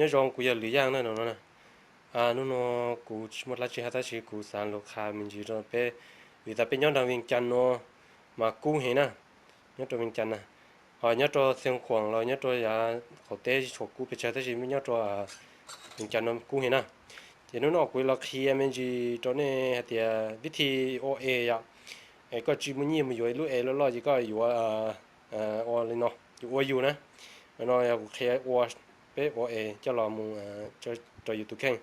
Nyob zoo, kuv yog Lwm Yaj na no na. Hnub no kuv tsis muaj dab tsi hais tab sis kuv xav los qha me ntsis rau peb, vim tas peb nyob nram Vias Cas no mas kub heev na, nyob rau Vias Cas na. Ho nyob rau Xeev Khuam los nyob rau yav qaum teb tsis tshua kub pes tsawg tab sis nyob rau Vias Cas no kub heev na. Ces hnub no kuv los qhia me ntsis rau nej hais tias vib thi ua es yom, es koj tsis muaj nyiaj mus yuav ib lub es loj loj ces koj yuav ua li no, yuav ua yus na. No yog kuv qhia ua, peb ua es coj los mus rau yus tus kheej,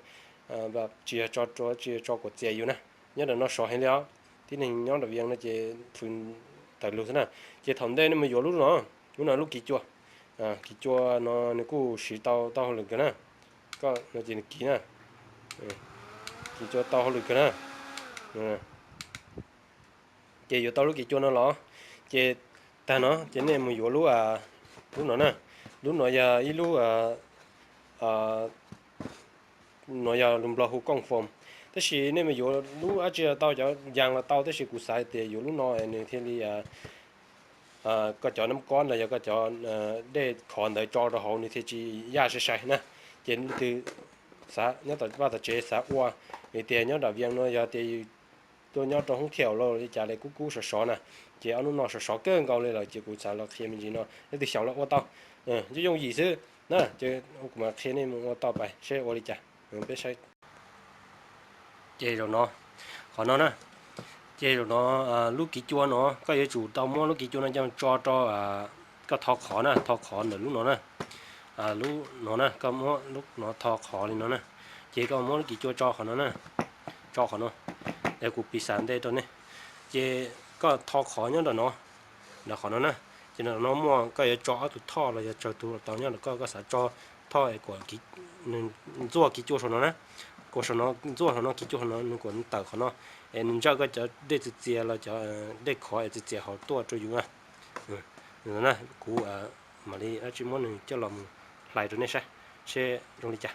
tsis yog tso, tsis yog tso kom txias yus na. Nyob ntawm no sov heev li os, tib neeg nyob nram Vias no ces fws tawm lug xwb na. Ces thaum ntej nej mus yuav lub no, lub no lub kiv cua, kiv cua no nws kuj siv tau, tau hauj lwm kawg na. Koj no ces nws kiv na, kiv cua tau hauj lwm kawg na. Ces yuav tau lub kiv cua no los, ces tag no ces nej mus yuav lub, lub no na. Lub no yog ib lub, no yog lus Nplog hu kooj foom, tab sis nej mus yuav lub dab tsi los tau, cov yas los tau, tab sis kuv xav tias yuav lub no nws thiaj li koj cov nab kob los yog koj cov dej khov ntawd tso rau hauv nws thiaj tsis yaj sai sai na. Ces leej twg xav nyob tom vaj tom tsev xav ua, vim tias nyob nram Vias no yog tias yus tuaj nyob rau hoob thiaum los li cas li kub kub sov sov na, ces ob lub no sov sov kawg nkaus li lawm ces kuv xav los qhia me ntsis no leej twg xyaum los ua tau, yooj yooj yim xwb na. Ces kuv mam qhia nej mus ua tau pais seb ua li cas. Peb saib. Ces zaum no, qhov no na, ces zaum no lub kiv cua no koj yuav tsum tau muab lub kiv cua no coj tso rau, koj tho qhov na, tho qhov ntawm lub no na. Lub no na, koj muab lub no tho qhov li no na, ces koj muab lub kiv cua tso qhov no na, tso qhov no. Es kuv piv xam ntej rau nej, ces koj tho qhov nyob nram no, nram qhov no na. Ces nram no muaj, koj yuav tso ob tug thoj los yog tsawg tug los tau, nyob nram koj, koj xav tso thoj es kom nws ntxuaj kiv cua saum no na, kom saum no ntxuaj saum no kiv cua saum no nws kom tawm qhov no, es nws ntsawj koj cov dej txias txias los cov dej khov es txias txias hauv tuaj rau yus na. Kuv mam li dab tsi muab nws coj los mus hlais rau nej saib seb zoo li cas.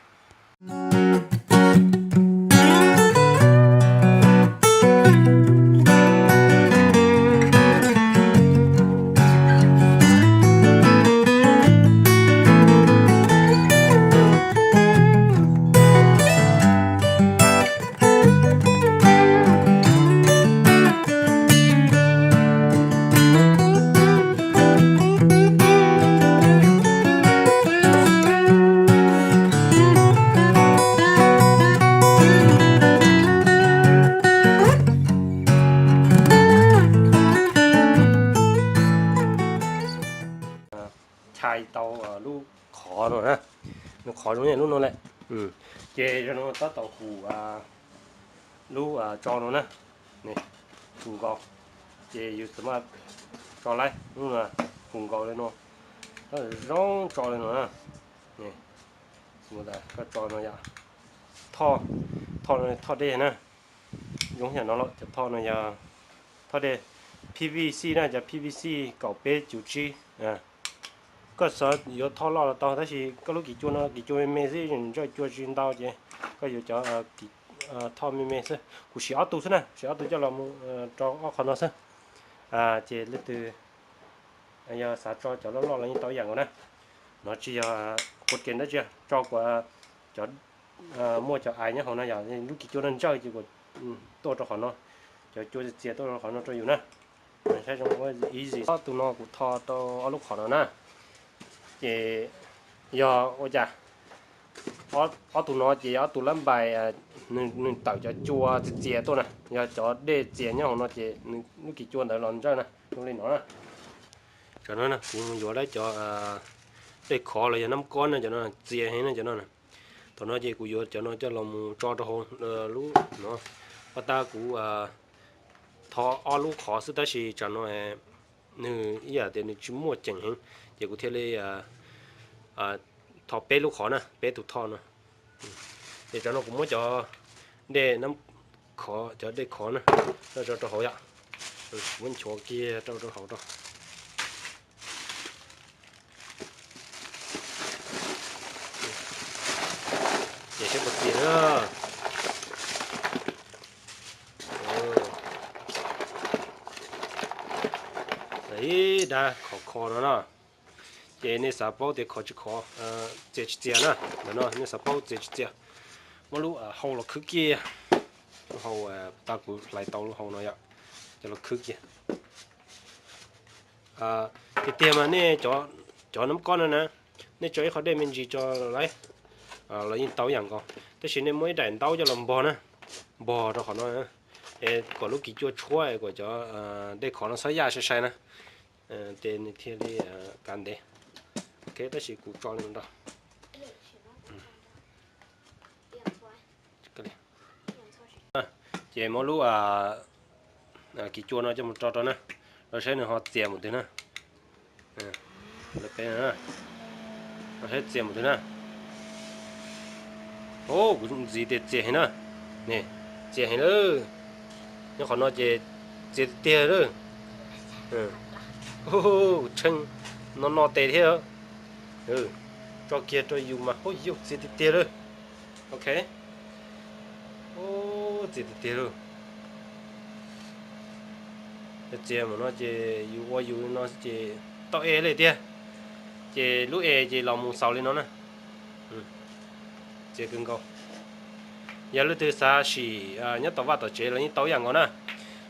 Chais tau lub qhov no na, nws qhov zoo li lub no lawm. Ces zoo no tab tom hum lub tso no na, hum nkaus, ces yus txawm maj tso laib lub no, hum nkaus li no, zoo tso li no na. Koj tso no yom, thoj, thoj no thoj dej na, zoo yam no los cov thoj no yog thoj dej P V C na, cov P V C kaum peb cuv tsib. Koj xav yuav thoj loj los tau tab sis koj lub kiv cua no kiv cua me me xwb, ntsawj cua tsis ntau ces koj yuav cov thoj me me xwb. Kuv siv ob tug xwb na, siv ob tug coj los mus rau ob qhov no xwb. Ces leej twg yog xav tso cov loj loj los yeej tau ib yam nkaus na. No tsis yog qhuav kev dab tsi, tso kom cov, muaj cov ais nyob hauv no yom, lub kiv cua no ntsawj ces kom tuaj rau qhov no, cov cua txias tuaj rau qhov no rau yus na. Saib zoo, easy. Ob tug no kuv tho tau ob lub qhov no na. Ces yog ua cas ob tug no ces ob tug lab npais, nws tawm cov cua txias txias tuaj na, yog cov dej txias nyob hauv no ces lub kiv cua ntawd los ntsawj na, zoo li no na. Cov no kuv mus yuav lawm cov dej khov los yog nab kob na, cov no txias heev na cov no. Thaum no ces kuv yuav cov no coj los mus tso rau hauv lub no. Ua tas kuv tho ob lub qhov xwb tab sis tsam no nws ib yam tias nws tsis muaj ceem heev, ces kuv thiaj li tho peb lub qhov na, peb tus thoj no. Ces tsam no kuv muab cov dej nab khov, cov dej khov na, coj rau hauv yom. Muab nchuav kiag rau rau hauv rau. Ces saib puas txias na. Ib dab khov kho no na. Ces nej xav paub tias khov tsis khov, txias tsis txias na, ntawm no nej xav paub txias tsis txias, muab lub hau los khwb kiag, lub hau, tau kuv hlais tau lub hau no yom, coj los khwb kiag. Tiag tiag mas nej cov nab kob no na, nej tso ib qho dej me ntsis tso lawm los yeej tau ib yam nkaus, tab sis nej muab ib daim ntaub coj los npog na, npog rau qhov no, es kom lub kis cua tshuab kom cov dej khov no txhob yaj sai sai na, ces nws thiaj li kav ntev. Ok, tab sis kuv tso li no rau. Ces muab lub kis cua no coj mus tso rau na, los saib nws ho txias mus twg na. Los saib txias mus twg na. Kuv ntxiv tias txias heev na. Txias heev lawm. Nyob qhov no ces txias tiag tiag lawm. Tsheej no no tes thiab. Tso kiag rau yus mas hub yus txias tiag tiag lawm. Ok. Txias tiag tiag lawm. Txias mus no ces yus ua yus no ces tau es li tiag. Ces lub es ces los mus xaus li no na. Txias kawg nkaus. Yog leej twg xav sim nyob tom vaj tom tsev los yeej tau ib yam nkaus na.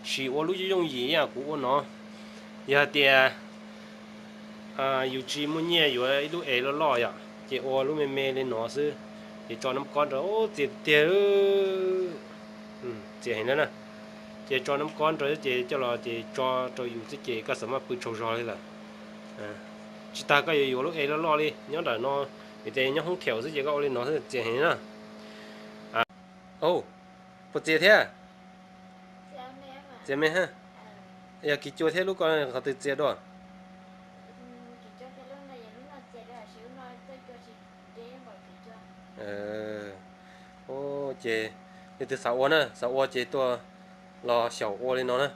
Sim ua lub yooj yim ib yam kuv ua no. Yog hais tias yus tsis muaj nyiaj yuav ib lub es loj loj yom, ces ua lub me me li no xwb, ces tso nab kob rau, txias tiag, txias heev na. Ces tso nab kob rau ces coj los ces tso rau yus xwb ces koj xav maj pw tsaug zog li lawm. Tsis tas koj yuav yuav lub es loj loj li nyob nram no, vim tias nyob hoob theem xwb ces koj ua li no xwb txias heev na. Puas txias thiab? Txias me ha. Yog kis cua thiab lub ko qhov twg txias dua? Ces leej twg xav ua na, xav ua ces tuaj los xyaum ua li no na.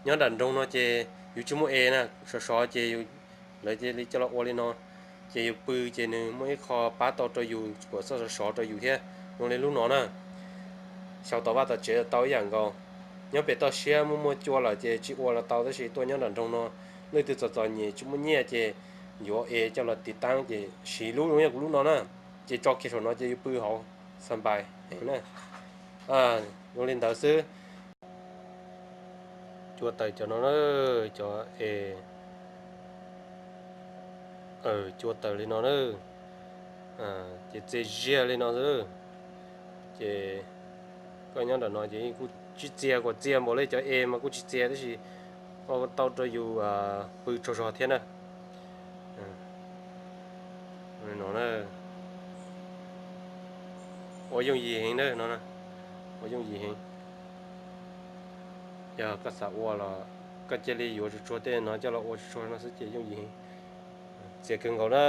Nyob nram nroog no ces yus tsis muaj es na, sov sov ces lawv cia li coj los ua li no. Ces yus pw ces nws muaj ib qho pab tau rau yus kom txhob sov sov rau yus thiab, zoo li lub no na. Xyaum tom vaj tom tsev tau ib yam nkaus. Nyob pem toj siab muaj muaj cua lawm ces tsis ua los tau, tab sis tuaj nyob nram nroog no, leej twg txom txom nyem tsis muaj nyiaj ces yuav es coj los tiv taab ces siv lub zoo yam kuv lub no na, ces tso kiag saum no ces yus pw hauv xa npais heev na. Zoo li ntawd xwb. Cua taws cov no na, cov es cua taws li no na, ces txias ziag li no xwb. Ces koj nyob nram no ces kuj tsis txias, kom txias npaum li cov es mas kuj tsis txias, tab sis ua tau rau yus pw tsaug zog thiab na. No na, ua yooj yim heev na no, ua yooj yim heev. Yog koj xav ua los koj cia li yuav tsuag tsuag tej no coj los ua tsuag tsuag no xwb ces yooj yim heev. Txias kawg nkaus na.